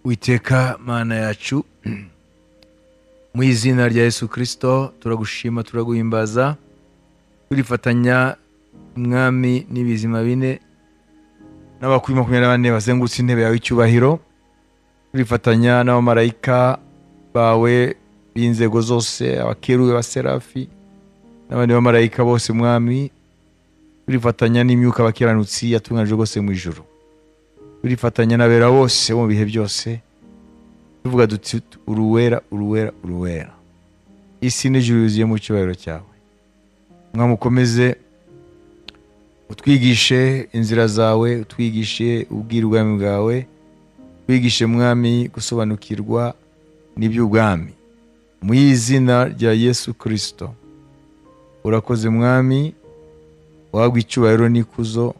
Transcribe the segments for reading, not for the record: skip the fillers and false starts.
Witeka Mana yacu, mu izina rya Yesu Kirisito turagushima, turaguhimbaza, turifatanya Mwami n'ibizima bine n'abakuru 24 bazengurutse intebe yawe y'icyubahiro, turifatanya n'abamarayika bawe b'inzego zose, abakerubi, abaserafi n'abandi bamarayika bose Mwami, turifatanya n'imyuka abakiranutsi yatunganije rwose mu ijuru, turifatanya n'abera bose bo mu bihe byose, tuvuga duti: "Uruwera, uruwera, uruwera, isi n'ijuru yuzuye mu cyubahiro cyawe." Mwami, ukomeze utwigishe inzira zawe, utwigishe ubwami bwawe, utwigishe Mwami gusobanukirwa n'iby'ubwami, mu izina rya Yesu Kirisito. Urakoze Mwami, wahabwa icyubahiro n'ikuzo,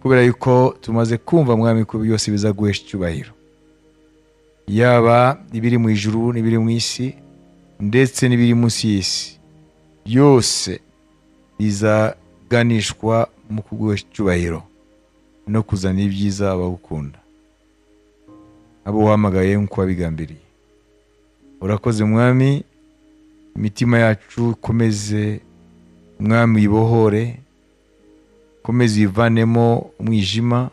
kubera yuko tumaze kumva Mwami ko byose bizaguhesha icyubahiro, yaba ibiri mu ijuru n'ibiri mu isi ndetse n'ibiri munsi y'isi, byose bizaganishwa mu kuguhesha icyubahiro no kuzana ibyiza abagukunda, abo wahamagaye nk'uko wabigambiriye. Urakoze Mwami, imitima yacu ikomeze Mwami uyibohore, ukomeze uyivanemo umwijima,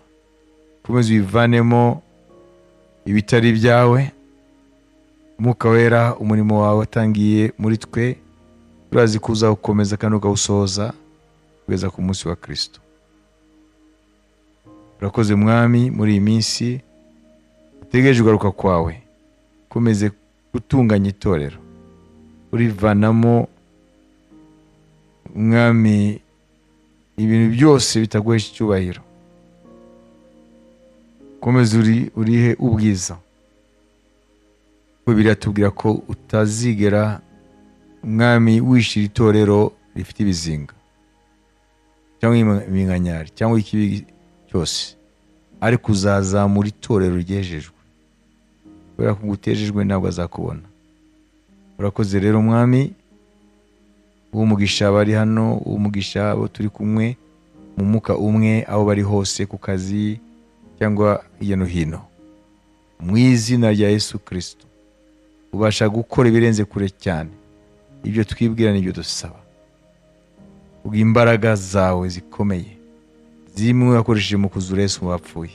ukomeze uyivanemo ibitari ibyawe. Umwuka Wera, umurimo wawe watangiye muri twe turazi ko uzawukomeza kandi ukawusohoza kugeza ku munsi wa Kirisito. Urakoze Mwami, muri iyi minsi utegereje ugaruka kwawe, ukomeze gutunganya itorero, urivanamo Mwami ibintu byose bitaguhesha icyubahiro, komeza urihe ubwiza. Bibiliya tubwira ko utazigera Mwami wishira itorero rifite ibizinga cyangwa iminkanyari cyangwa ikibi cyose, ariko uzazamura itorero ryejejwe, kubera ko utejejwe ntabwo azakubona. Urakoze rero Mwami, umugisha abari hano, umugisha abo turi kumwe mu mwuka umwe, aho bari hose ku kazi cyangwa hirya no hino, mu izina rya Yesu Kirisito. Ubasha gukora ibirenze kure cyane ibyo twibwira n'ibyo dusaba, ubwo imbaraga zawe zikomeye zimwe wakoresheje mu kuzura Yesu mu bapfuye,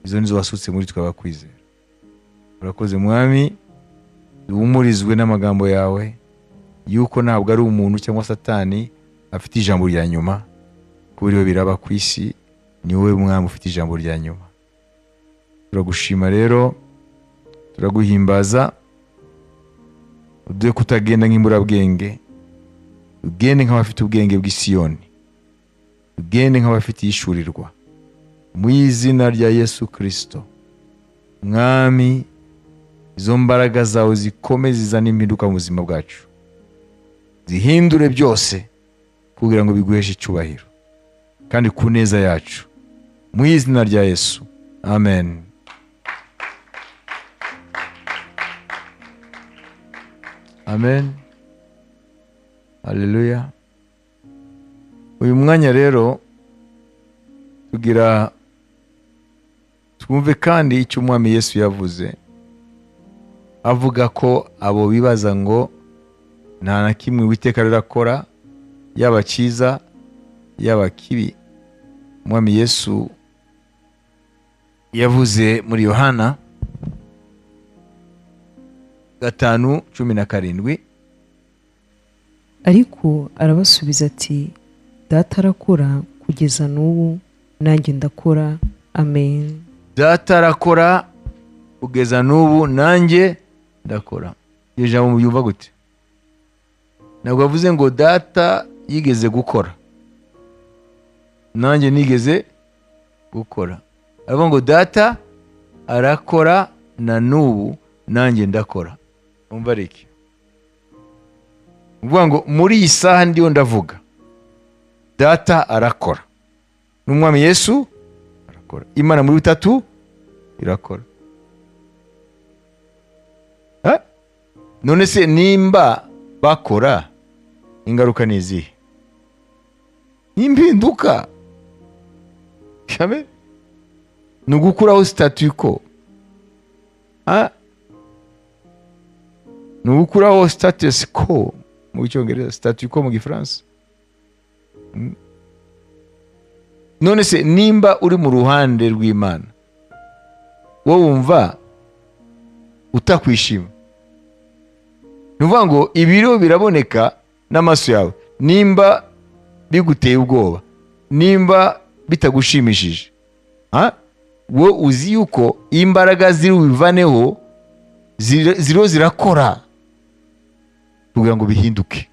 izo nizo wasutse muri twe abakwizera. Urakoze Mwami, duhumurizwe n'amagambo yawe yuko ntabwo ari umuntu cyangwa Satani afite ijambo rya nyuma kuko biriho biraba ku isi, ni wowe Mwami ufite ijambo rya nyuma. Turagushima rero, turaguhimbaza, uduhe kutagenda nk'imburabwenge, ugende nk'abafite ubwenge bw'isiyoni, ugende nk'abafite iyishurirwa, mu izina rya Yesu Kirisito. Mwami, izo mbaraga zawe zikomeze zizane impinduka mu buzima bwacu, zihindure byose kugira ngo biguheshe icyubahiro kandi ku neza yacu, mu izina rya Yesu, amen. Amen, haleluya. Uyu mwanya rero tugira twumve kandi icyo Umwami Yesu yavuze, avuga ko abo bibaza ngo nta na kimwe Uwiteka rirakora, yaba cyiza yaba kibi. Umwami Yesu yavuze muri Yohana 5:17. Ariko arabasubiza ati: "Data arakora kugeza n'ubu, nanjye ndakora." Amen. Data arakora kugeza n'ubu, nanjye ndakora. Iryo jambo mubyumva gute? Ntabwo yavuze ngo data yigeze gukora nanjye nigeze gukora, aravuga ngo data arakora na n'ubu nanjye ndakora. Umva ariko uvuga ngo muri iyi saha ndiyo ndavuga, data arakora n'Umwami Yesu arakora, Imana muri bitatu irakora. None se nimba bakora, ingaruka ni izihe? Ni impinduka. Ni ugukuraho statu quo. Ah? Ni ugukuraho status quo mu Cyongereza, statu quo mu Gifaransa. None se nimba uri mu ruhande rw'Imana, wowe wumva utakwishima? Ni ukuvuga ngo ibiro biraboneka n'amaso yawe. Nimba biguteye ubwoba, nimba bitagushimishije, ha? Wowe uzi yuko imbaraga ziri bubivaneho ziriho zirakora kugira ngo bihinduke.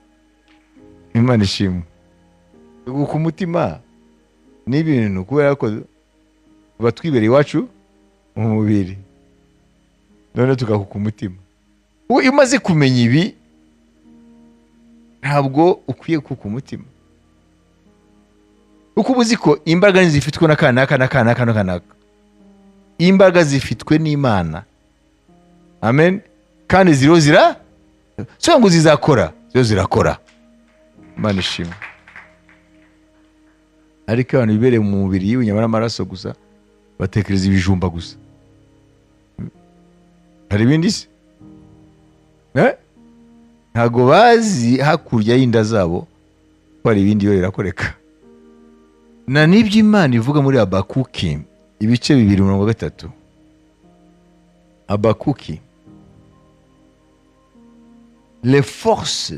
Imana ishimwe. Ku mutima ni ibintu, kubera ko tuba twibereye iwacu mu mubiri, none tugakuka umutima. Ubu iyo umaze kumenya ibi, ntabwo ukwiye kuka umutima, kuko uba uzi ko imbaraga zifitwe na kanaka na kanaka na kanaka. Imbaraga zifitwe n'Imana, amen. Kandi ziriho zira si ngo zizakora, ziriho zirakora. Imana ishimwe. Ariko abantu bibereye mu mubiri w'inyama n'amaraso gusa, batekereza ibijumba gusa. Hari ibindi se? Eh? Ntabwo bazi hakurya y'inda zabo ko hari ibindi yo birakoreka. Na n'ibyo Imana ivuga muri Abakuki ibice 2:3. Abakuki: les forces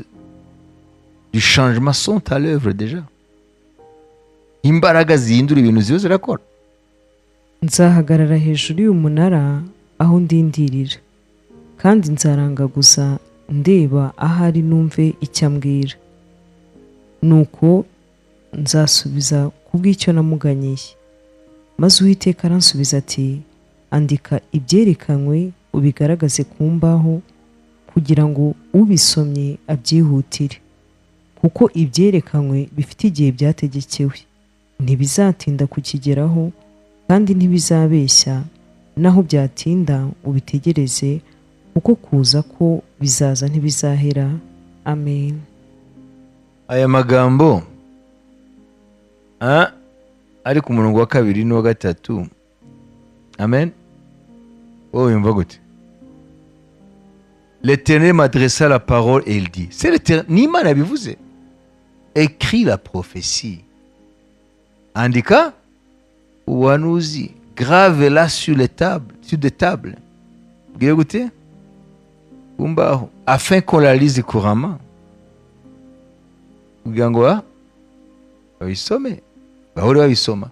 du changement sont à l'œuvre déjà. Imbaraga zihindura ibintu ziba zirakora. Nzahagarara hejuru y'umunara aho ndindirira, kandi nzarangaguza ndeba ahari, numve icyo ambwira. Nuko nzasubiza kubw'icyo namuganyiye. Maze Uwiteka aransubiza ati: "Andika ibyerekanywe, ubigaragaze ku mbaho, kugira ngo ubisomye abyihutire, kuko ibyerekanywe bifite igihe byategekewe, ntibizatinda kukigeraho kandi ntibizabeshya. Naho byatinda, ubitegereze, kuko kuza ko bizaza, ntibizahera." Amen. Aya magambo ari ku murongo wa kabiri n'uwa gatatu, amen. Wowe wumva gute? "L'Éternel m'adressa la parole et il dit", c'est l'Éternel, ni Imana yabivuze: "Écris la prophétie", andika ubuhanuzi, "grave la sur les tables, sur des tables", bwire gute? Ku mbaho, "afin qu'on la lise couramment", kugira ngo babisome, bahore babisoma,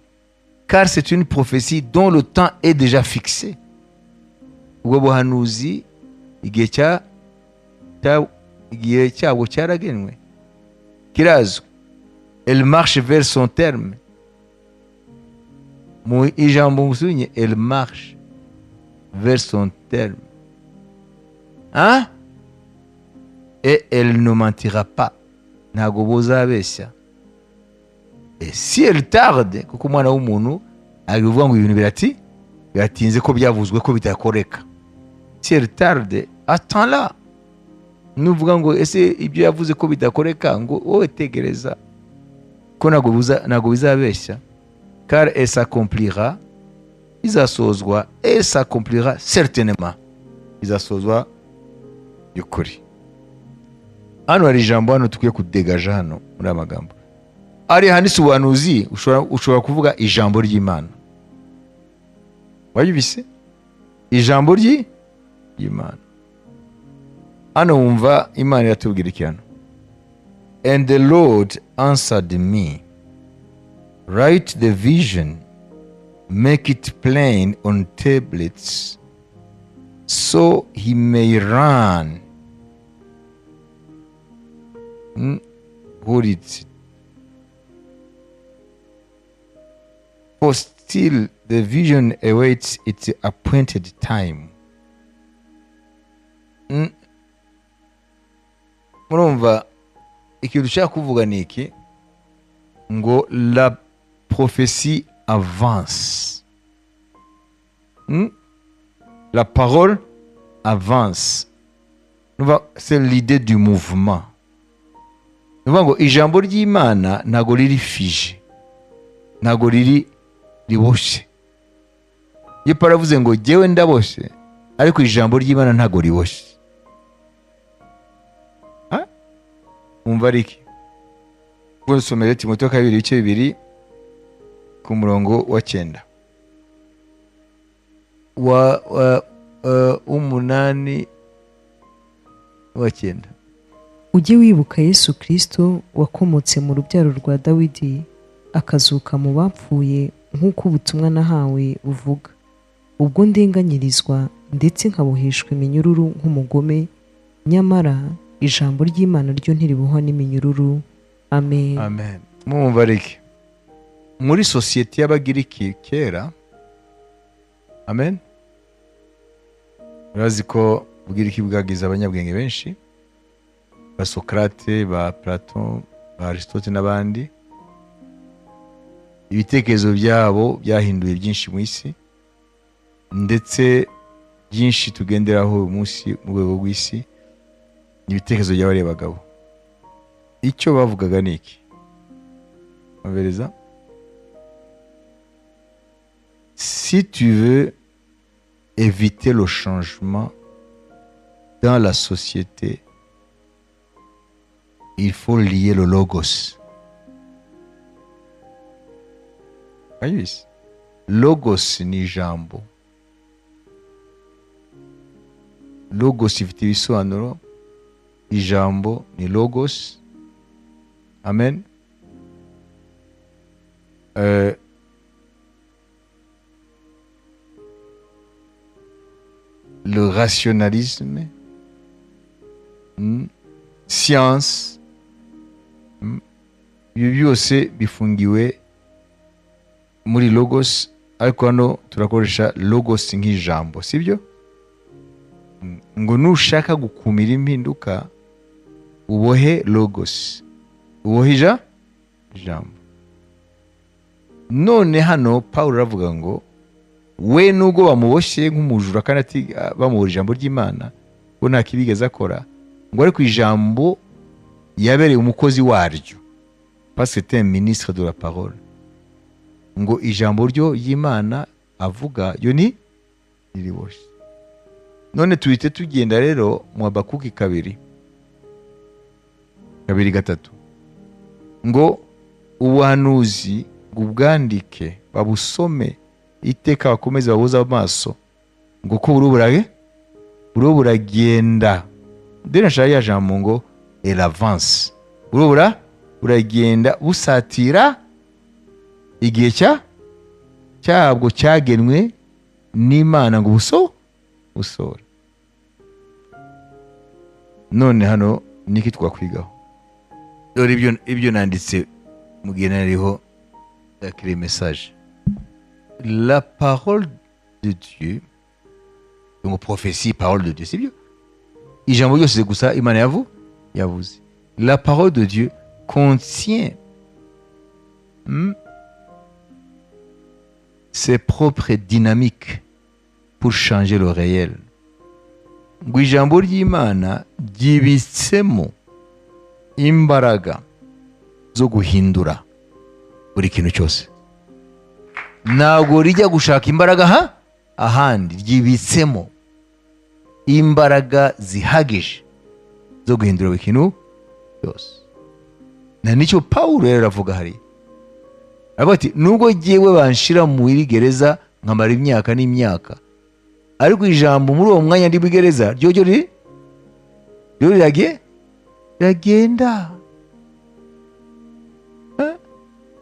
"car c'est une prophétie dont le temps est déjà fixé". Ubwo buhanuzi igihe cyabwo cyaragenwe, kirazwi. "Elle marche vers son terme". Mu ijambo musunye, "elle marche vers son terme", hein? "Et elle ne mentira pas", ntabwo buzabeshya. "Et si elle tarde", kuko umwana w'umuntu ari kuvuga ngo ibintu biratinze, ko byavuzwe ko bitakoreka. "Si elle tarde, attends-la". Nuvuga ngo ese ibyo yavuze ko bidakoreka, ngo wowe tegereza, ko ntabwo bizabeshya. "Car elle s'accomplira", izasozwa. "Elle s'accomplira certainement", izasozwa by'ukuri. Hano hari ijambo hano tukwiye kudegaja. Hano muri aya magambo ari handitse ubuhanuzi, ushobora kuvuga ijambo ry'Imana. Wayibise ijambo ry'Imana. Hano wumva Imana iratubwira iki hano? "And the Lord answered me: 'Write the vision, make it plain on tablets, so he may run who reads it. For still the vision awaits its appointed time.'" Murumva ikintu ushaka kuvuga ni iki? Ngo la prophétie avance. La parole avance. Numva, c'est l'idée du mouvement. Ni ngo ijambo ry'Imana ntabwo riri figé, ntabwo riri riboshye. Iyo Pawulo avuze ngo jyewe ndaboshye, Ariko ijambo ry'Imana ntago riboshye. Umva ariki gusomera Timoteyo kabiri ibice 2 ku murongo wa 9 wa 8 wa 9. Ujye wibuka Yesu Kristo wakomotse mu rubyaro rwa Dawidi akazuka mu bapfuye nk'uko ubutumwa nahawe buvuga, ubwo ndenganyirizwa ndetse nkaboheshwa iminyururu nk'umugome, nyamara ijambo ry'Imana ryo ntiribohwa n'iminyururu. Amen. Amen. Mwumva rike muri sosiyete y'Abagiriki kera, amen, urazi ko Ubugiriki bwagize abanyabwenge benshi, ba Socrate, ba Platon, ba Aristote n'abandi. Ibitekerezo byabo byahinduye byinshi mu isi, ndetse byinshi tugenderaho uyu munsi mu rwego rw'isi ni ibitekerezo by'abariya bagabo. Icyo bavugaga ni iki? Ambereza, si tu veux éviter le changement dans la société, il faut lier le logos. Ayis. Logos ni ijambo. Logos ifite ibisobanuro. Ijambo ni logos. Amen. Le rationalisme, science, ibi byose bifungiwe muri logos, ariko hano turakoresha logos nk'ijambo, sibyo? Ngo nushaka gukumira impinduka ubohe logos, ubohe ijambo. None hano Paul aravuga ngo we nubwo bamuboshye nk'umujura kandi ati bamuhora ijambo ry'Imana, bo nta kibigeze akora, ngo ariko ijambo yabereye umukozi waryo, parce que c'était un ministre de la parole. Ngo ijambo ryo ry'Imana avuga yo ni ririboshye. None tuhite tugenda rero mu Habakuki 2:3 ngo ubuhanuzi ubwandike babusome iteka bakomeze babuze amaso, ngo ko buru buragenda. Dore nshaka ya jambo ngo elle avance, buru buragenda busatira igihe cyabwo cyagenwe n'Imana ngo busore. None hano niki twakwigaho? Dore ibyo nanditse mu gihe nariho ndakira message. La parole de Dieu, donc prophétie, parole de Dieu, c'est bien. Ijambo ryose gusa Imana yavuze. La parole de Dieu contient ses propres dynamiques pour changer le réel. Ngo ijambo ry'Imana ryibitsemo imbaraga zo guhindura buri kintu cyose. Ntabwo rijya gushaka imbaraga ahandi, ryibitsemo imbaraga zihagije zo guhindura buri kintu cyose. Na nicyo Paulo rero aravuga hariya, aravuga ati nubwo jyewe banshira muri gereza nkamara imyaka n'imyaka, ariko ijambo muri uwo mwanya ndi muri gereza ryo riragenda.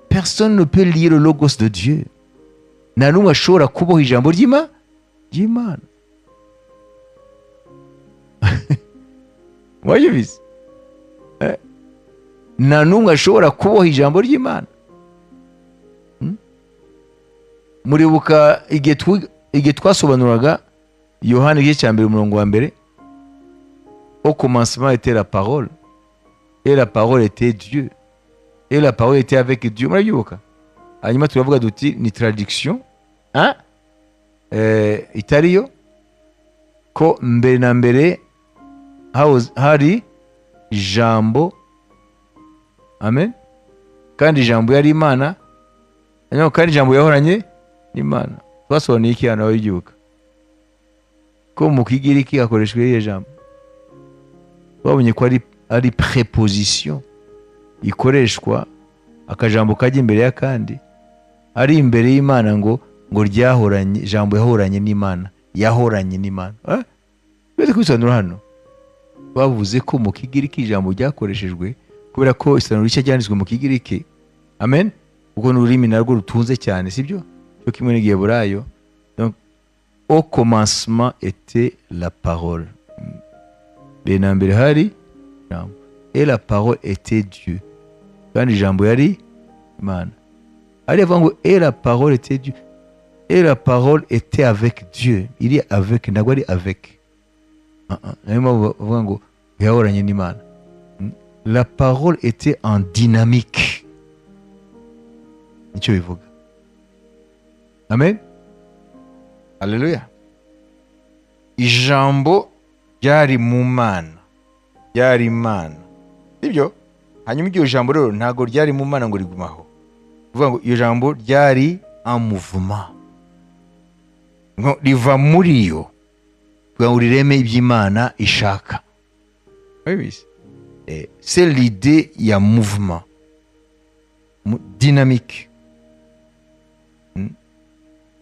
Personne ne peut lire le logos de Dieu. Nta n'umwe ashobora kuboha ijambo ry'Imana. Wabyumvise? Nta n'umwe ashobora kuboha ijambo ry'Imana. Muribuka igihe twasobanuraga Yohana igice cya 1 umurongo wa 1, au commencement était la parole, et la parole était Dieu, et la parole était avec Dieu. Murabyibuka? Hanyuma turavuga duti ni traduction itariyo, ko mbere na mbere hari ijambo, amen, kandi ijambo yari Imana, kandi ijambo yahoranye n'Imana. Twasobanuye iki hano? Wabyibuka? Ko mu Kigiriki hakoreshwa iriya jambo, babonye ko ari préposition ikoreshwa, akajambo kajya imbere y'akandi, ari imbere y'Imana, ngo ryahoranye, ijambo yahoranye n'Imana, yahoranye n'Imana. Eh? Twese kubisobanura hano, bavuze ko mu Kigiriki ijambo ryakoreshejwe, kubera ko Isezerano Rishya ryanditswe mu Kigiriki, amen, kuko ni ururimi narwo rutunze cyane, sibyo? Cyo kimwe n'Igiheburayo. Donc, au commencement était la parole, mbere na mbere hari ijambo, et la parole était Dieu, kandi ijambo yari Imana. Ari avuga ngo et la parole était Dieu et la parole était avec Dieu. Iri avec, ntabwo ari avec. Ah, ah. Niyo mpamvu bavuga ngo yahoranye n'Imana. La parole était en dynamique, nicyo bivuga. Amen, haleluya. Ijambo ryari mu Mana, ryari Imana, sibyo? Hanyuma iryo jambo rero ntabwo ryari mu Mana ngo rigumaho. Kuvuga ngo iryo jambo ryari en mouvement, ngo riva muri yo kugira ngo rireme iby'Imana ishaka. Urabizi? C'est l'idée ya mouvement dynamique.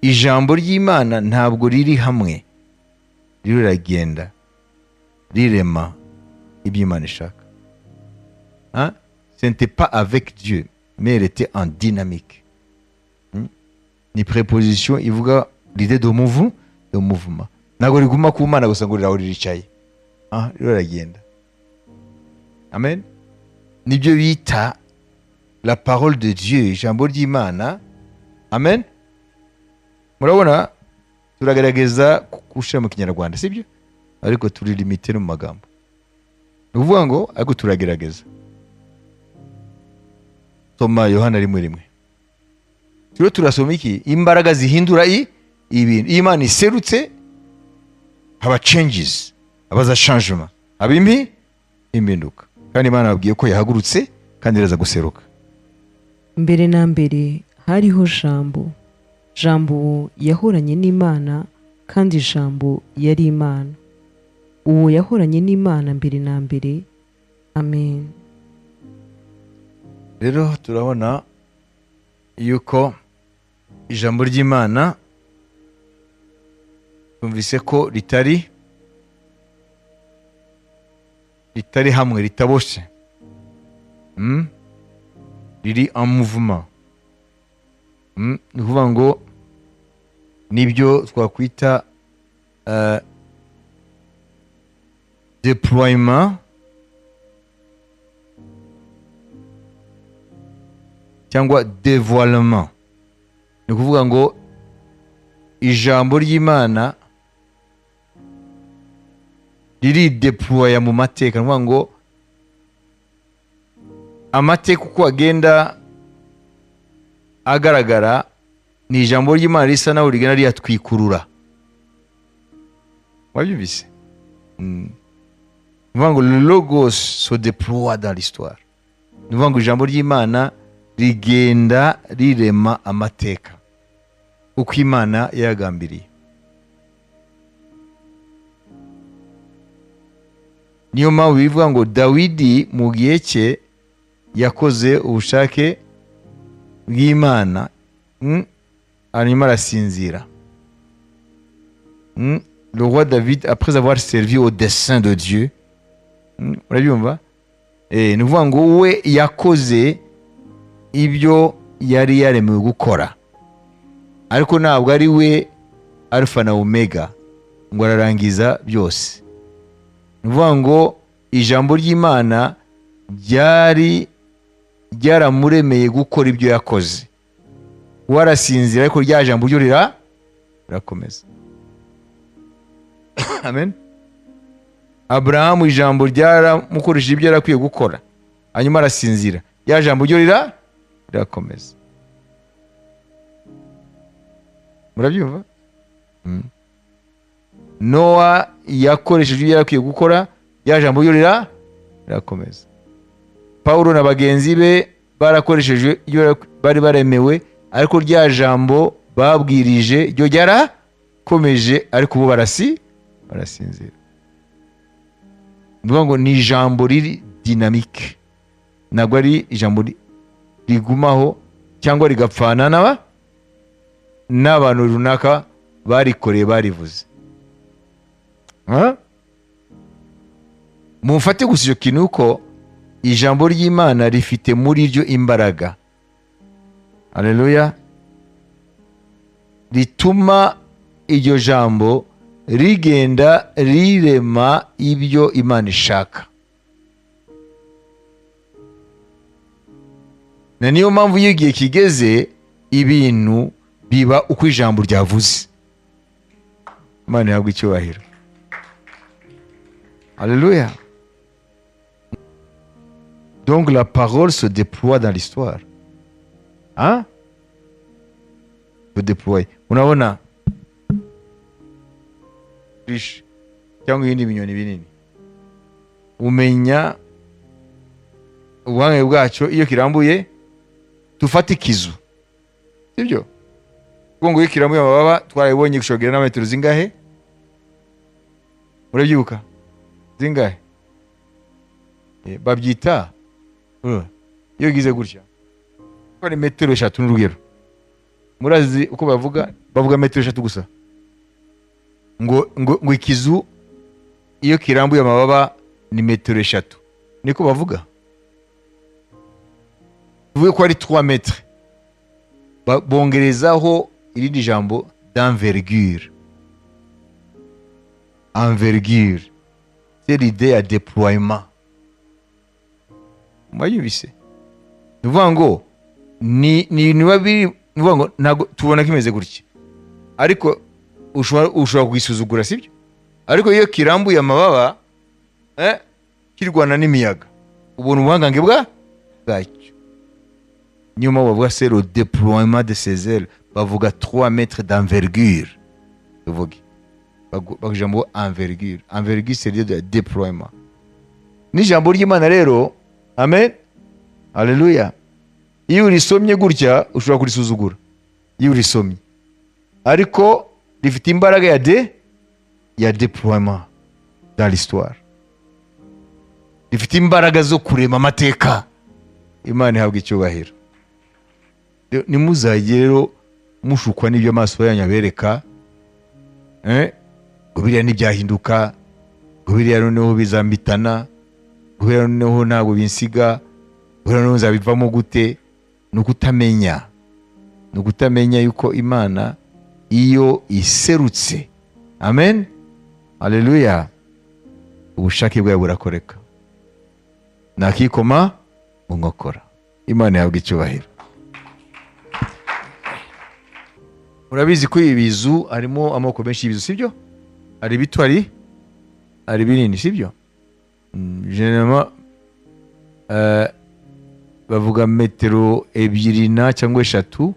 Ijambo ry'Imana ntabwo riri hamwe, riragenda rirema ibyo Imana ishaka. Hein? Ce n'était pas avec Dieu, mais elle était en dynamique. Ni préposition ivuga l'idée de mouvement. Ntabwo riguma ku Mana gusa ngo riraho riricaye. Ah, riragenda. Amen. Nibyo bita la parole de Dieu, ijambo ry'Imana. Amen. Murabona turagerageza gushyira mu Kinyarwanda, sibyo? Ariko turi limité no mu magambo. Ni ukuvuga ngo ariko turagerageza. Soma Yohana 1:1. Turiho turasoma iki? Imbaraga zihindura ibintu. Iyo Imana iserutse haba changes, haba za changement, haba impinduka. Kandi Imana yabwiye ko yahagurutse kandi iraza guseruka. Mbere na mbere hariho Jambo, Jambo yahoranye n'Imana, kandi Jambo yari Imana. Uwo yahoranye n'Imana mbere na mbere. Amen. Rero turabona yuko ijambo ry'Imana, twumvise ko ritari hamwe, ritaboshye. Riri en mouvement. Ni ukuvuga ngo nibyo twakwita déploiement cyangwa dévoilement. Ni ukuvuga ngo ijambo ry'Imana rirideploya mu mateka. Ni ukuvuga ngo amateka uko agenda agaragara, ni ijambo ry'Imana risa naho rigenda riyatwikurura. Wabyumvise? Ni ukuvuga ngo le logos se déploie dans l'histoire. Ni ukuvuga ngo ijambo ry'Imana rigenda rirema amateka uko Imana yayagambiriye. Niyo mpamvu bivuga ngo Dawidi mu gihe cye yakoze ubushake bw'Imana, hanyuma arasinzira. Le roi David, après avoir servi au dessein de Dieu, urabyumva? Ni ukuvuga ngo we yakoze ibyo yari yaremewe gukora, ariko ntabwo ari we Alpha na Omega ngo ararangiza byose. Ni ukuvuga ngo ijambo ry'Imana ryari ryaramuremeye gukora ibyo yakoze, we arasinzira, ariko rya jambo ryo rirakomeza. Amen. Aburahamu ijambo ryaramukoresheje ibyo yari akwiye gukora, hanyuma arasinzira, rya jambo ryo rirakomeza. Murabyumva? Nowa yakoresheje ibyo yari akwiye gukora, rya jambo ryo rirakomeza. Pawulo na bagenzi be barakoresheje ibyo bari baremewe, ariko rya jambo babwirije ryo ryarakomeje, ariko ubu Barasinzira. Ni ukuvuga ngo ni ijambo riri dynamique, ntabwo ari ijambo rigumaho cyangwa rigapfana n'abantu runaka barikoreye, barivuze. Huh? Mufate gusa icyo kintu, uko ijambo ry'Imana rifite muri ryo imbaraga, haleluya, rituma iryo jambo rigenda rirema ibyo Imana ishaka. Na niyo mpamvu iyo igihe kigeze, ibintu biba uko ijambo ryavuze. Imana ihabwa icyubahiro, haleluya. Donc la parole se déploie dans l'histoire, hein, se déploie. Unabona fish cyangwa ibindi binyoni binini, umenya ubuhanga bwacyo iyo kirambuye. Tufate ikizu, sibyo? Kuko ngo iyo kirambuye amababa, twarabibonye, gishobora kugera na metero zingahe? Urabyibuka zingahe? Babyita iyo gize gutya ko ari metero 3 n'urugero. Murazi uko bavuga? Bavuga metero 3 gusa, ngo ikizu iyo kirambuye amababa ni metero 3, niko bavuga. Tuvuge ko ari 3 mètres. Bongerezaho irindi jambo d'envergure. Envergure, c'est l'idée ya déploiement. Mwayumvise? Ni ukuvuga ngo ni ibintu biba biri, ni ukuvuga ngo ntabwo tubona kimeze gutya, ariko ushobora kugisuzugura, sibyo? Ariko iyo kirambuye amababa, kirwana n'imiyaga, ubona ubuhangange bwacyo. Niyo mpamvu bavuga c'est le déploiement de ses ailes, bavuga 3 mètres d'envergure. Tuvuge bavuga ijambo envergure. Envergure, c'est l'idée de déploiement. N'ijambo ry'Imana rero, amen, haleluya, iyo urisomye gutya ushobora kurisuzugura iyo urisomye, ariko rifite imbaraga ya déploiement dans l'histoire, rifite imbaraga zo kurema amateka. Imana ihabwa icyubahiro. Ntimuzajye rero mushukwa n'ibyo amaso yanyu abereka, ngo biriya ntibyahinduka, ngo biriya noneho bizambitana, ngo biriya noneho ntabwo binsiga, ngo biriya noneho nzabivamo gute. Ni ukutamenya, ni ukutamenya yuko Imana iyo iserutse, amen, haleluya, ubushake bwayo burakoreka, ntakikoma mu nkokora. Imana ihabwa icyubahiro. Murabizi ko ibi bizu harimo amoko menshi y'ibizu, sibyo? Hari ibito, hari binini, sibyo? Généralement, bavuga metero 2 na cyangwa 3,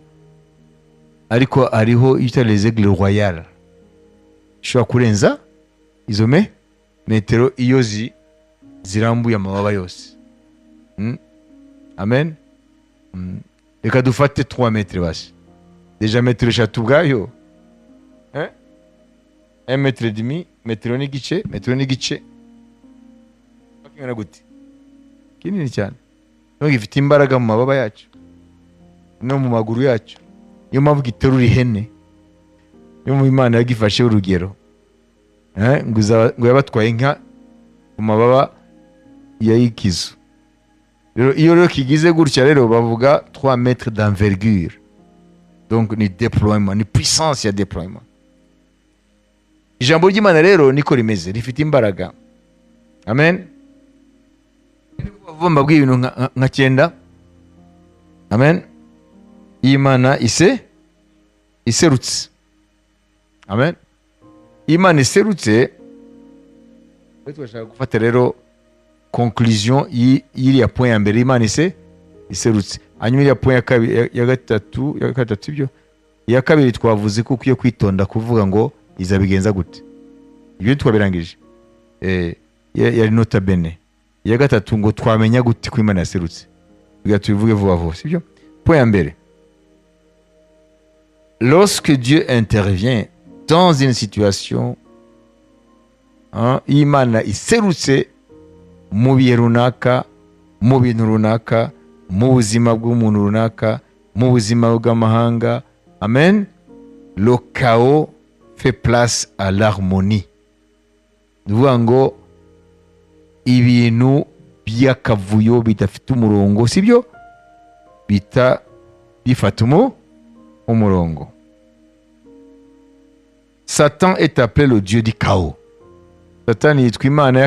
ariko hariho icyo les aigles royales ishobora kurenza izo metero iyo zirambuye amababa yose. Amen. Reka dufate 3 mètres basi. Déjà metero 3 ubwayo, eh? 1 mètre demi, metero n'igice, metero n'igice kingana gute? Kinini cyane. Niyo gifite imbaraga mu mababa yacyo no mu maguru yacyo, niyo mpamvu giterura ihene. Niyo mpamvu Imana yagifashe urugero, ngo yabatwaye inka ku mababa ya ikizu. Rero iyo rero kigize gutya rero, bavuga 3 mètres d'envergure. Donc ni déploiement, ni puissance ya déploiement. Ijambo ry'Imana rero niko rimeze, rifite imbaraga, amen. Vuba mbabwiye ibintu nka cyenda, amen. Iyo Imana iserutse, amen, iyo Imana iserutse, turashaka gufata rero conclusion y'iriya point ya mbere, Imana iserutse. Hanyuma iriya point ya kabiri, ya gatatu, ibyo iya kabiri twavuze ko ukwiye kwitonda kuvuga ngo izabigenza gute. Ibyo twabirangije. Yari nota bene. Iya gatatu, ngo twamenya gute ko Imana yaserutse? Kugira tubivuge vuba vuba, sibyo? Point ya mbere: lorsque Dieu intervient dans une situation, Iyo Imana iserutse mu bihe runaka, mu bintu runaka, mu buzima bw'umuntu runaka, mu buzima bw'amahanga, amen, le chaos fait place à l'harmonie. Ni ukuvuga ngo ibintu by'akavuyo bidafite umurongo, sibyo, bita bifata umurongo. Satan est appelé le dieu du chaos. Satani yitwa imana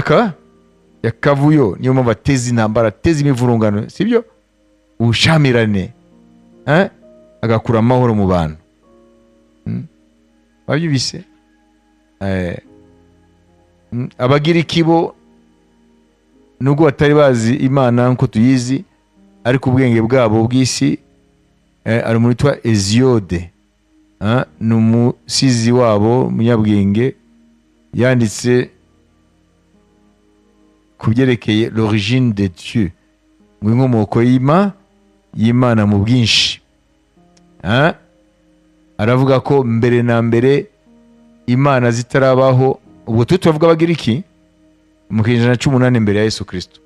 y'akavuyo. Niyo mpamvu ateza intambara, ateza imivurungano, sibyo, ubushamirane, eh? Agakura amahoro mu bantu. Wabyumvise? Abagiriki bo, nubwo batari bazi Imana nk'uko tuyizi, ariko ubwenge bwabo bw'isi, hari umuntu witwa Hesiode. Ah, ni umusizi wabo, umunyabwenge, yanditse ku byerekeye l'origine de Dieu, ngo inkomoko y'Imana mu bwinshi. Ah, aravuga ko mbere na mbere imana zitarabaho, ubwo twe turavuga Abagiriki mu kinyejana cy'umunani mbere ya Yesu Kristo.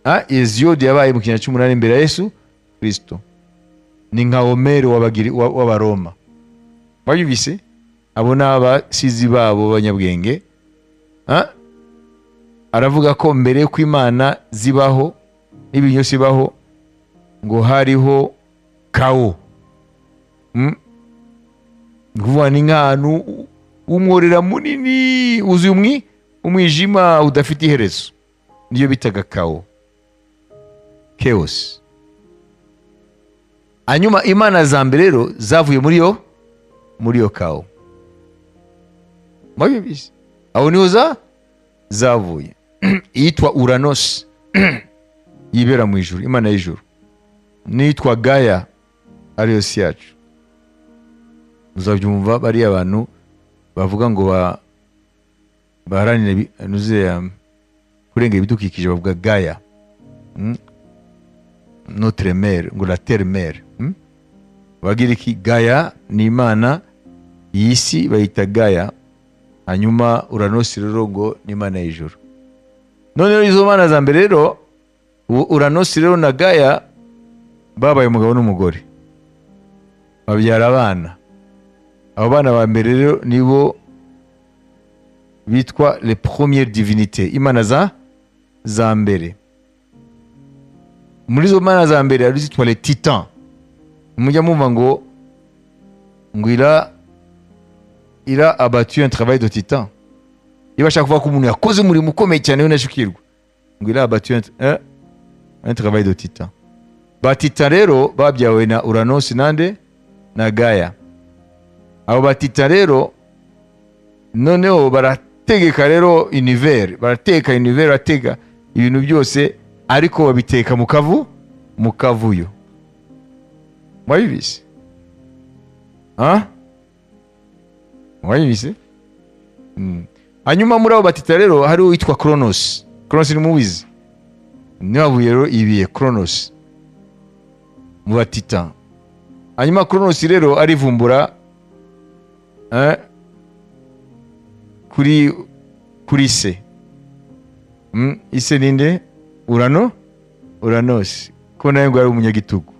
Ah, Hesiode yabaye mu kinyejana cy'umunani mbere ya Yesu Kristo, ni nka Homere w'Abaroma. Wabyumvise? Abo ni abasizi babo b'abanyabwenge. Ah, aravuga ko mbere y'uko imana zibaho n'ibintu byose bibaho, ngo hariho chaos. Ni ukuvuga ni nk'ahantu w'umworera munini wuzuye umwijima udafite iherezo, niyo bitaga chaos, chaos. Hanyuma imana za mbere rero zavuye muri iyo chaos. Mwabyumvise? Aho niho zavuye. Iyitwa Uranos yibera mu ijuru, imana y'ijuru, n'iyitwa Gaya ariyo si yacu. Uzabyumva bariya abantu bavuga ngo baharanira kurengera ibidukikije, bavuga Gaya, Notre mère, ngo la terre mère. Bagira iki? Gaya ni imana iyi si bayita Gaya, hanyuma Uranos rero ngo ni imana y'ijuru. Noneho izo mana za mbere rero, Uranos rero na Gaya babaye umugabo n'umugore, babyara abana. Abo bana ba mbere rero nibo bitwa les premières divinités, imana za mbere. Muri izo mana za mbere hari izitwa les titans. Mujya mumva ngo il a abattu un travail de titan. Iyo bashaka kuvuga ko umuntu yakoze umurimo ukomeye cyane w'indashyikirwa, ngo il a abattu un travail de titan. Ba titan rero babyawe na Uranos nande? Na Gaya. Abo ba titan rero noneho barategeka rero univers, barateka univers, barateka ibintu byose, ariko babiteka mu kavuyo. Mwabibizi? Ah, mwabibizi? Hanyuma muri abo batita rero hari uwitwa Kronos. Kronos ni mubizi, niwe wavuye rero ibiye, Kronos mu batita. Hanyuma Kronos rero arivumbura, kuri se. Ise ninde? Uranos, ko nawe ngo ari umunyagitugu.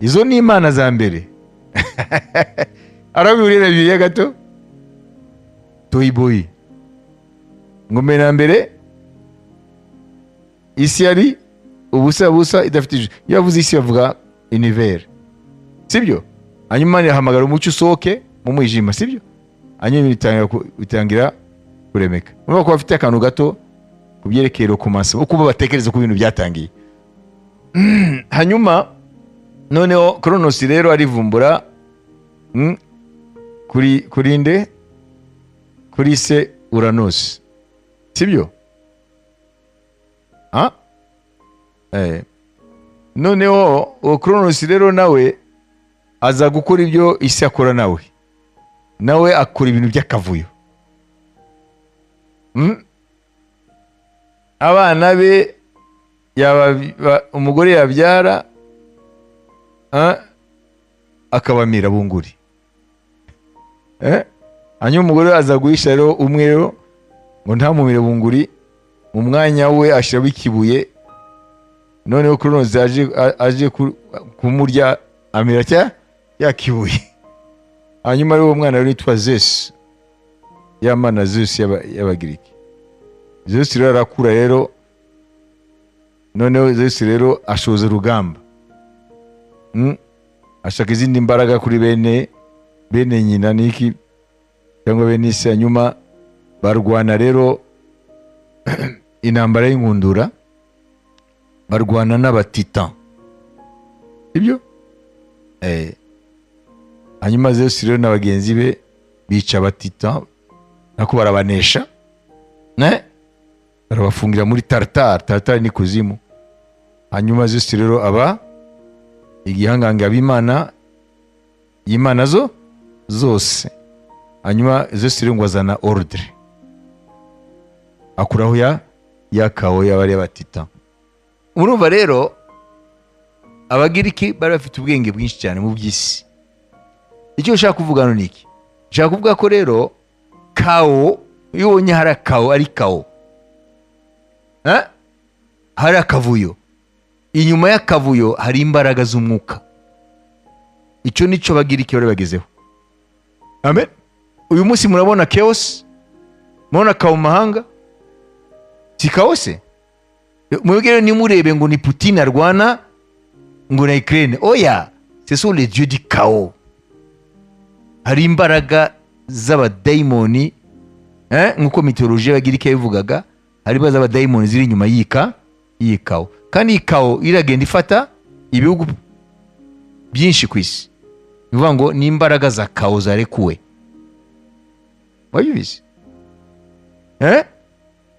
Izo ni imana za mbere. Arabihuriye na Bibiliya gato toyiboyi, ngo mbere na mbere isi yari ubusa busa, idafite ijuru. Iyo bavuze isi bavuga univers, sibyo? Hanyuma ihamagara umucyo usohoke mu mwijima, sibyo? Hanyuma ibintu bitangira kuremeka. Urumva ko bafite akantu gato ku byerekeye rokomansi, uko bo batekereza ko ibintu byatangiye. Hanyuma noneho Kronos rero arivumbura, kuri nde? Kuri se Uranos, sibyo? Ah? Noneho uwo Kronos rero nawe aza gukora ibyo isi akora, nawe akora ibintu by'akavuyo. Abana be yaba umugore yabyara, akabamira bunguri. Hanyuma umugore we aza guhisha rero umwe rero ngo ntamumire bunguri, mu mwanya we ashyiraho ikibuye. Noneho Kronos aje kumurya, amira cya ya kibuye. Hanyuma rero uwo mwana rero yitwa Zeus, ya mana Zeus y'Abagiriki. Zeus rero arakura rero. Noneho Zeus rero ashoza urugamba. Ashaka izindi mbaraga kuri bene nyina niki cyangwa bene isi. Hanyuma barwana rero intambara y'inkundura, barwana n'Abatitan ibyo. Hanyuma Zeus rero na bagenzi be bica Abatitan, nako barabanesha, ne barabafungira muri Tartare. Tartare ni kuzimu. Hanyuma Zeus rero aba igihangange, ab'Imana y'imana zo zose. Hanyuma Zeus rero ngo azana ordre, akuraho ya chaos y'abari Abatitan. Murumva rero Abagiriki bari bafite ubwenge bwinshi cyane mu by'isi. Icyo ushaka kuvuga hano ni iki? Nshaka kuvuga ko rero chaos, iyo ubonye hari chaos, ari chaos, eh? Hari akavuyo, inyuma y'akavuyo hari imbaraga z'umwuka. Icyo nicyo Abagiriki bari bagezeho. Amen. Uyu munsi murabona chaos, murabona chaos mu mahanga. Si chaos se? Mwebwe rero nimurebe ngo ni Putin arwana ngo na Ukraine. Oya, ce sont les dieux du chaos. Hari imbaraga z'abadayimoni, nk'uko mythologie y'Abagiriki yabivugaga. Hari imbaraga z'abadayimoni ziri inyuma y'iyi chaos, kandi iyi chaos iragenda ifata ibihugu byinshi ku isi. Ni ukuvuga ngo ni imbaraga za chaos zarekuwe. Wabibizi, eh?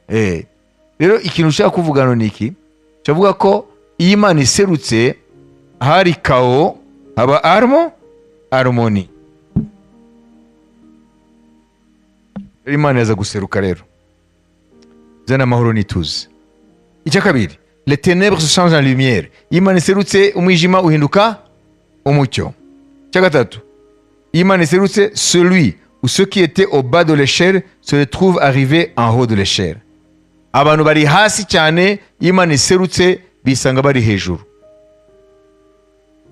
Eh. Rero ikintu ushaka kuvuga hano ni iki? Ndavuga ko iyo Imana iserutse, ahari chaos haba harmonie. Rero Imana yaza guseruka rero zana amahoro n'ituze. Icya kabiri, les ténèbres se changent en lumière. Iyo Imana iserutse, umwijima uhinduka umucyo. Icya gatatu, iyo Imana iserutse, celui ou ceux qui étaient au bas de l'échelle se retrouvent arrivés en haut de l'échelle. Abantu bari hasi cyane, iyo Imana iserutse bisanga bari hejuru.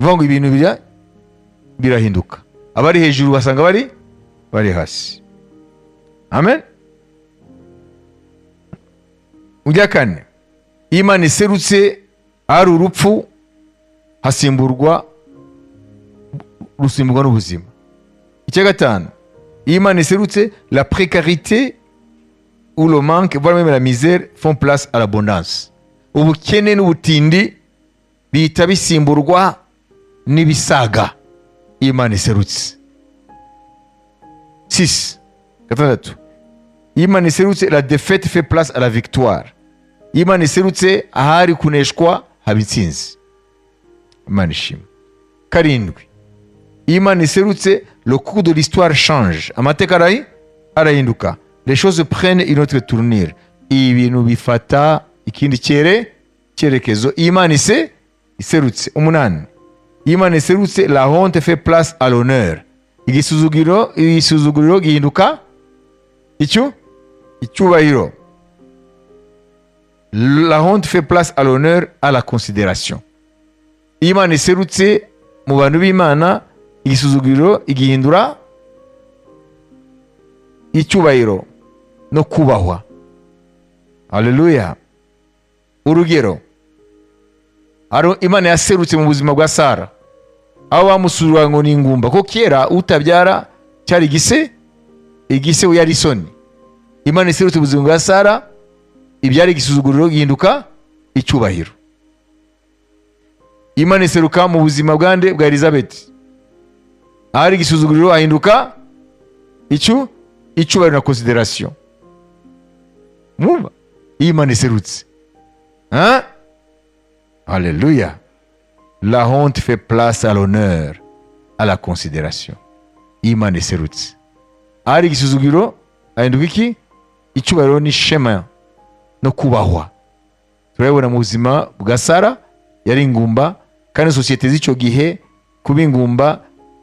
Bivuga ngo ibintu birahinduka, abari hejuru basanga bari hasi. Amen. Ujya kane, iyo Imana iserutse, hari urupfu hasimburwa, rusimburwa n'ubuzima. Icya gatanu, iyo Imana iserutse, la précarité ou le manque, voire même la misère, font place à l'abondance. Ubukene n'ubutindi bihita bisimburwa n'ibisaga iyo Imana iserutse. 6, gatandatu, iyo Imana iserutse, la défaite fait place à la victoire. Iyo Imana iserutse, ahari kuneshwa haba intsinzi. Imana ishimwe. Karindwi, iyo Imana iserutse, le cours de l'histoire change. Amateka arahinduka. Les choses prennent une autre tournure. Ibintu bifata ikindi cyerekezo iyo Imana iserutse. Umunani, iyo Imana iserutse, la honte fait place à l'honneur. Igisuzuguriro gihinduka icyubahiro. La honte fait place à l'honneur, à la considération. Iyo Imana iserutse mu bantu b'Imana, igisuzuguriro igihindura icyubahiro no kubahwa. Haleluya. Urugero, hari Imana yaserutse mu buzima bwa Sara, aho bamusuraga ngo ni ingumba, ko kera utabyara cyari igise yari isoni. Imana iserutse mu buzima bwa Sara, ibyari igisuzuguriro gihinduka icyubahiro. Imana iseruka mu buzima bwande? Bwa Elizabeth. Ahari igisuzuguriro hahinduka icyubahiro na considération. Mwumva, iyo Imana iserutse, hein? Alléluia. La honte fait place à l'honneur, à la considération. Iyo Imana iserutse, ahari igisuzuguriro hahinduka iki? Icyubahiro n'ishema no kubahwa. Turabibona mu buzima bwa Sara. Yari ingumba, kandi sosiyete z'icyo gihe kuba ingumba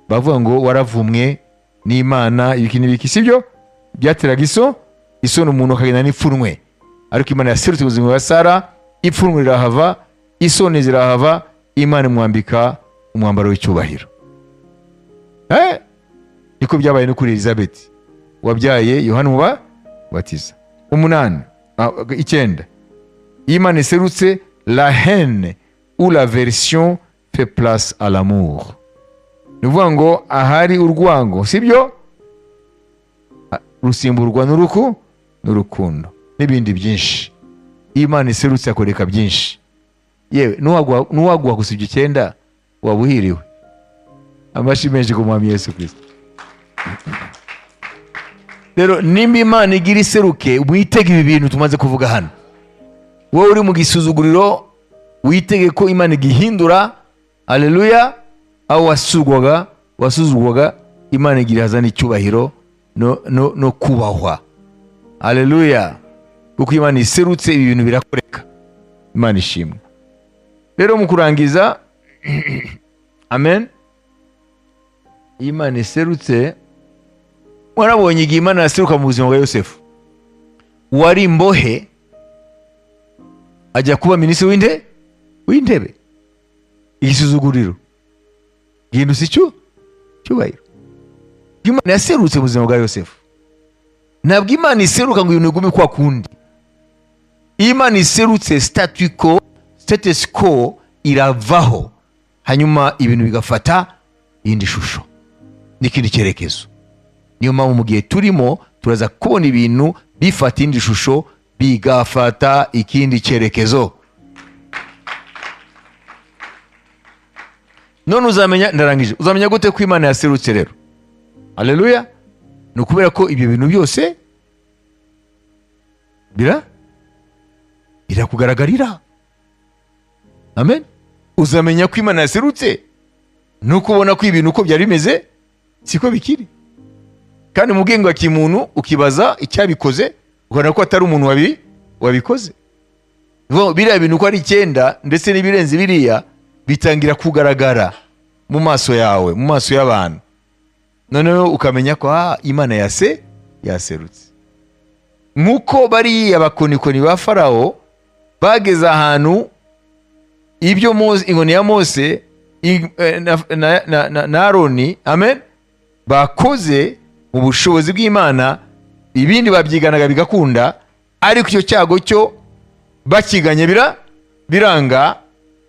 bavuga ngo waravumwe. N'Imana ibiki n'ibiki, sibyo byateraga isoni umuntu akagenda n'ipfunwe. Ariko Imana yaserutse ubuzima bwa Sara, ipfunwe rirahava, isoni zirahava, Imana imwambika umwambaro w'icyubahiro. Niko byabaye no kuri Elizabeth wabyaye Yohana Umubatiza. 8, 9, iyo Imana iserutse, la haine ou l'aversion fait place à l'amour. Ni ukuvuga ngo ahari urwango, sibyo, rusimburwa n'urukundo n'ibindi byinshi. Iyo Imana iserutse akoreka byinshi. Yewe, n'uwaguha gusa ibyo 9 waba uhiriwe. Amashyi menshi ku Mwami Yesu Kristo. Rero nimba Imana igira iseruke, witege ibi bintu tumaze kuvuga hano. Wowe uri mu gisuzuguriro, witege ko Imana igihindura. Haleluya! Aho wasuzugwaga, Imana igira hazana icyubahiro no kubahwa. Haleluya! Kuko Imana iserutse, ibi bintu birakoreka. Imana ishimwe. Rero mu kurangiza, amen, Imana iserutse, warabonye igihe Imana yaseruka mu buzima bwa Yosefu, wari imbohe ajya kuba minisitiri w'intebe. Igisuzuguriro gihindutse cyubahiro. Imana yaserutse mu buzima bwa Yosefu. Ntabwo Imana iseruka ngo ibintu bigume kwa kundi. Iyo Imana iserutse, status quo iravaho, hanyuma ibintu bigafata iyindi shusho n'ikindi cyerekezo. Niyo mpamvu mu gihe turimo turaza kubona ibintu bifata indi shusho, bigafata ikindi cyerekezo. None uzamenya, ndarangije, uzamenya gute ko Imana yaserutse rero? Haleluya! Ni ukubera ko ibyo bintu byose birakugaragarira. Amen. Uzamenya ko Imana yaserutse ni uko ubona ko ibintu uko byari bimeze siko bikiri. Kandi mu bwenge bwa kimuntu ukibaza icyabikoze, ukabona ko atari umuntu wabikoze. Biriya bintu uko ari 9 ndetse n'ibirenze biriya bitangira kugaragara mu maso yawe, mu maso y'abantu. Noneho ukamenya ko Imana yaserutse. Nk'uko bariya bakonikoni ba Farawo bageze ahantu ibyo Mose, inkoni ya Mose na Aroni, amen, bakoze mu bushobozi bw'Imana, ibindi babyiganaga bigakunda, ariko icyo cyago cyo bakiganye biranga.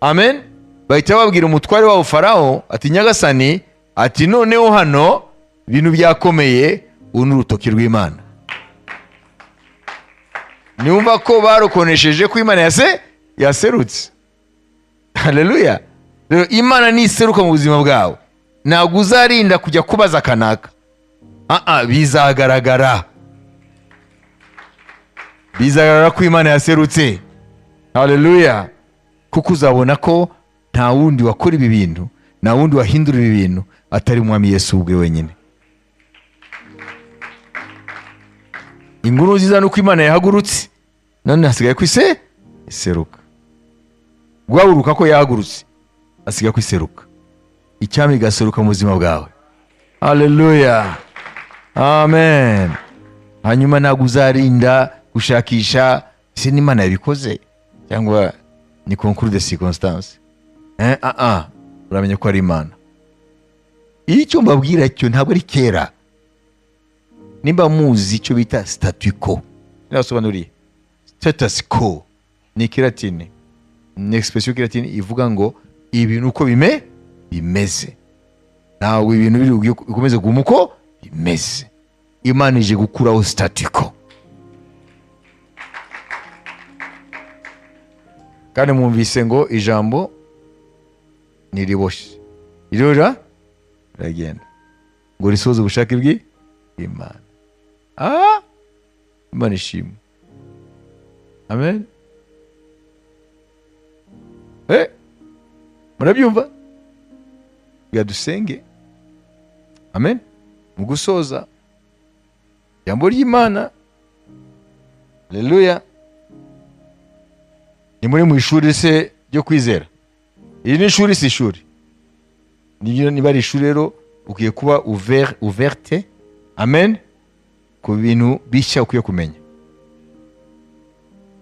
Amen. Bahita babwira umutware wabo Farawo ati Nyagasani, ati noneho hano ibintu byakomeye, uru ni urutoki rw'Imana. Niwumva ko barokonesheje ko Imana yaserutse. Haleluya! Rero Imana niseruka mu buzima bwawe, ntabwo uzarinda kujya kubaza kanaka. Bizagaragara. Bizagaragara ko Imana yaserutse. Haleluya! Kuko uzabona ko nta wundi wakora ibi bintu, nta wundi wahindura ibi bintu atari Umwami Yesu ubwe wenyine. Inkuru nziza nuko Imana yahagurutse, none hasigaye ko iseruka. Guhaguruka ko yahagurutse, hasigaye ko iseruka. Icyami igaseruka mu buzima bwawe. Haleluya, amen. Hanyuma ntabwo uzarinda gushakisha ese n'Imana yabikoze cyangwa ni concours de circonstances. Uramenya ko ari Imana. Iyo icyo mbabwira cyo ntabwo ari kera. Nimba muzi icyo bita statu quo, nasobanuriye status quo ni ikilatini, ni expression y'ikilatini ivuga ngo ibintu uko bimeze, ntabwo ibintu biri bikomeze kuguma uko bimeze. Imana ije gukuraho statu quo. Kandi mwumvise ngo ijambo ntiriboshye, rirora riragenda ngo risohoze ubushake bw'Imana. Imana ishimwe. Amen. Murabyumva? Reka dusenge. Amen. Mu gusoza ijambo ry'Imana. Haleluya. Ni muri mu ishuri se ryo kwizera. Iri ni ishuri, si ishuri. Niba ari ishuri rero Ukwiye kuba ouvert, ouverte, amen, ku bintu bishya ukwiye kumenya.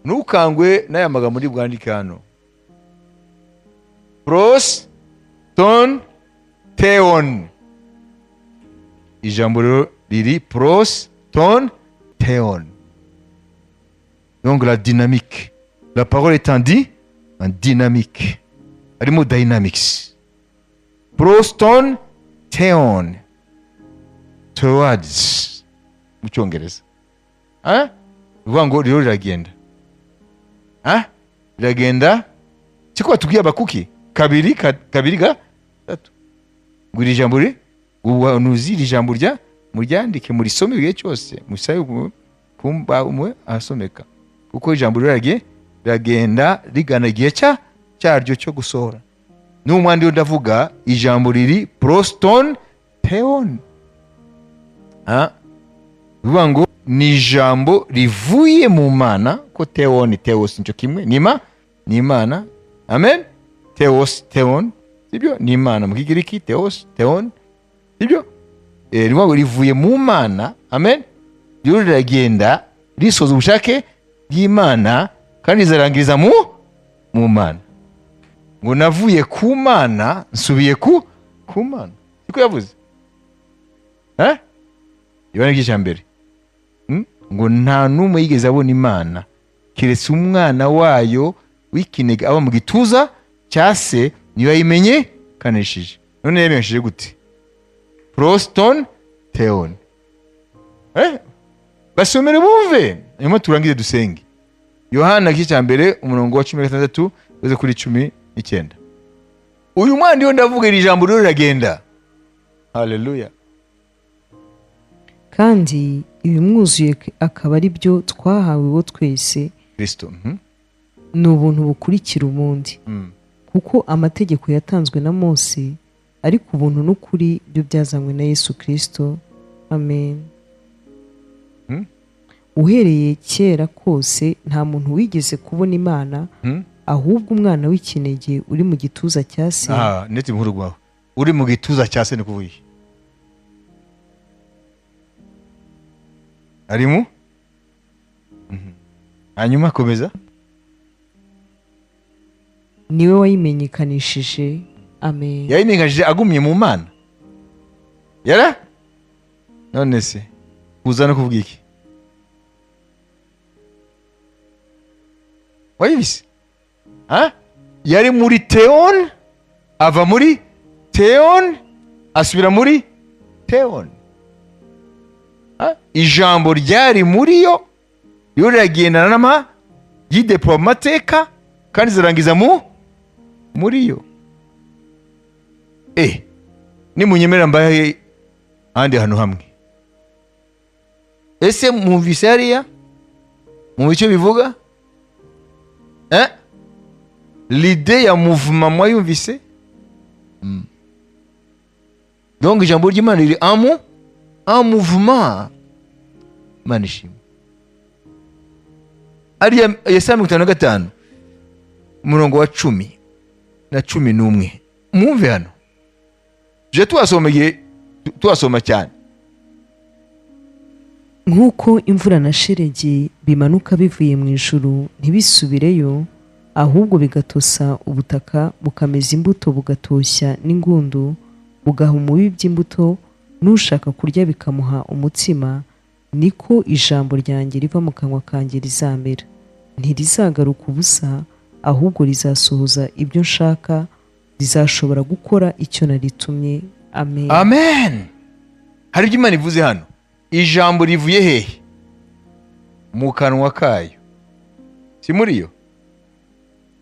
Ntukangwe n'aya magambo ndi bwandike hano: pros ton theon. Ijambo rero riri pros ton theon, donc la dynamique. La parole est en dynamique, harimo dynamics. Pros ton theon, towards mu Cyongereza. Hein? Bivuga ngo rero riragenda. Hein? Riragenda siko batubwiye Abakuki kabiri kabiri gatatu, ngo iri jambo ubuhanuzi, iri jambo rya muryandike, murisome igihe cyose, musabe kumba umwe ahasomeka, kuko ijambo riragenda rigana igihe cyaryo cyo gusohora. N'umwandi yo ndavuga, ijambo riri pros ton theon. Ah, bivuga ngo ni ijambo rivuye mu Mana, ko theon, theos nicyo kimwe, ni Imana, amen. Theos, theon, sibyo? Ni Imana mu Kigiriki, theos, theon, sibyo? Ni ngo rivuye mu Mana, amen. Rero riragenda risoza ubushake bw'Imana kandi rizarangiriza mu Mana. Ngo navuye ku Mana, nsubiye ku Mana, siko yavuze? Eh, Yohana igice cya mbere. Ngo nta n'umwe yigeze abona Imana keretse umwana wayo w'ikinege aba mu gituza cya se, niyo yayimenye kanishije. None yamenyesheje gute? Pros ton theon. Basomere bumve, hanyuma turangize dusenge. Yohana igice cya mbere, umurongo wa 16 ugeze kuri 19. Uyu mwana iyo ndavuga, iri jambo rero riragenda. Haleluya. Kandi ibimwuzuye akaba ari byo twahawe bo twese, Kristo. Ni ubuntu bukurikira ubundi, kuko amategeko yatanzwe na Mose, ariko ubuntu n'ukuri byo byazanywe na Yesu Kirisito. Amen. Uhereye kera kose nta muntu wigeze kubona Imana, ahubwo umwana w'ikinege uri mu gituza cya se. Ah, ndetse inkuru rwawe uri mu gituza cya se, ni kuvuga iki? Arimo. Hanyuma komeza. Niwe wayimenyekanishije. Amen. Yayimenyekanishije agumye mu Mana yara. None se kuza no kuvuga iki? Wayibise? Ha? Yari muri theon, ava muri theon, asubira muri theon. Ha? Ijambo ryari muri yo rero riragendana n'ama yideploy mu mateka kandi zirangiza muri yo. Nimunyemera mbahe ahandi hantu hamwe. Ese mwumvise hariya mu icyo bivuga? L'idée ya mouvement mwayumvise? Donc ijambo ry'Imana riri en mouvement. Imana ishimwe. Hariya Yesaya 55, umurongo wa 10 na 11, mwumve hano. Tujye tuhasoma igihe tuhasoma cyane. Nk'uko imvura na shelegi bimanuka bivuye mu ijuru ntibisubireyo, ahubwo bigatosa ubutaka, bukameza imbuto, bugatoshya n'ingundu, bugaha umubibyi imbuto, n'ushaka kurya bikamuha umutsima, niko ijambo ryanjye riva mu kanwa kanjye rizamera. Ntirizagaruka ubusa, ahubwo rizasohoza ibyo nshaka, rizashobora gukora icyo naritumye. Amen. Amen. Hari ibyo Imana ivuze hano. Ijambo rivuye hehe? Mu kanwa kayo, si muri yo?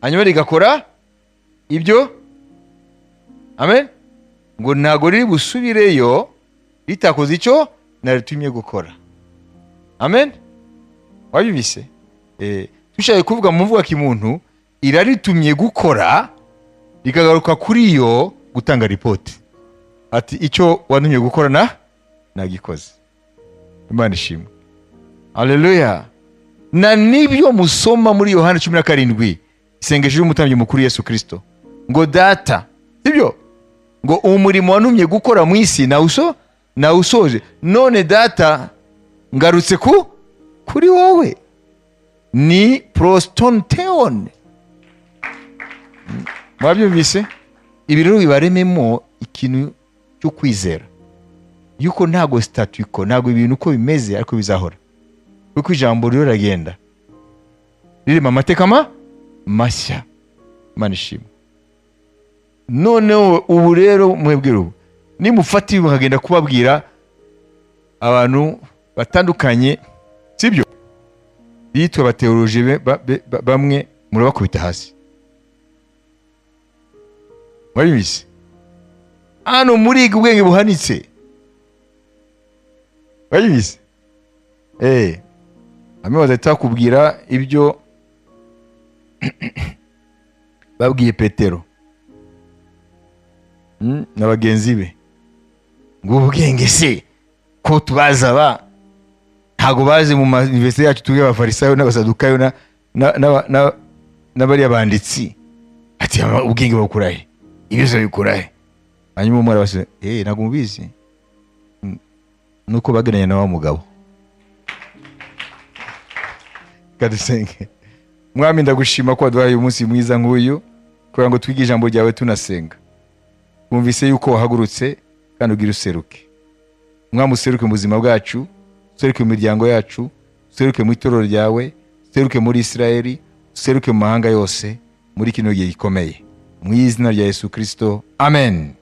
Hanyuma rigakora ibyo, amen. Ngo ntago riri busubireyo ritakoze icyo naritumye gukora. Amen. Wabibise? Tushatse kuvuga mu mvugo kimuntu, iraritumye gukora, rikagaruka kuri yo gutanga ripoti ati: "Icyo wantumye gukora na nagikoze." Imana ishimwe. Haleluya. Na nibyo musoma muri Yohana 17, isengesho ry'umutambyi mukuru Yesu Kirisito, ngo: "Data," sibyo? Ngo umurimo wantumye gukora mu isi nawusoje, none Data, ngarutse kuri wowe. Ni pros ton Theon. Mwabyumvise? Ibi rero bibarememo ikintu cyo kwizera yuko ntago statu quo, ntago ibintu uko bimeze ariko bizahora, kuko ijambo rero riragenda rirema amateka mashya. Imana ishimwe. Noneho ubu rero mwebwe, ubu nimufata ibi mukagenda kubabwira abantu batandukanye, sibyo, bitwa abateoloji, bamwe murabakubita hasi. Murabizi, hano muriga ubwenge buhanitse. Murabizi, bamwe bazahita bakubwira ibyo babwiye Petero na bagenzi be, ngo ubwenge se ko tubaza ba ntabwo bazi mu ma université yacu, tubwe Abafarisayo n'Abasadukayo n'abariya banditsi, ati ubwenge babukura he? Ibibazo babikura he? Hanyuma umwe arabasubiza: "Ntabwo mubizi. Nuko bagananye na wa mugabo." Kadusenge. Mwami, ndagushima ko waduhaye umunsi mwiza nk'uyu kugira ngo twige ijambo ryawe tunasenga. Twumvise yuko wahagurutse kandi ugira useruke. Mwami, useruke mu buzima bwacu, useruke mu miryango yacu, useruke mu itorero ryawe, useruke muri Isirayeli, useruke mu mahanga yose muri kino gihe gikomeye, mu izina rya Yesu Kirisito, amen.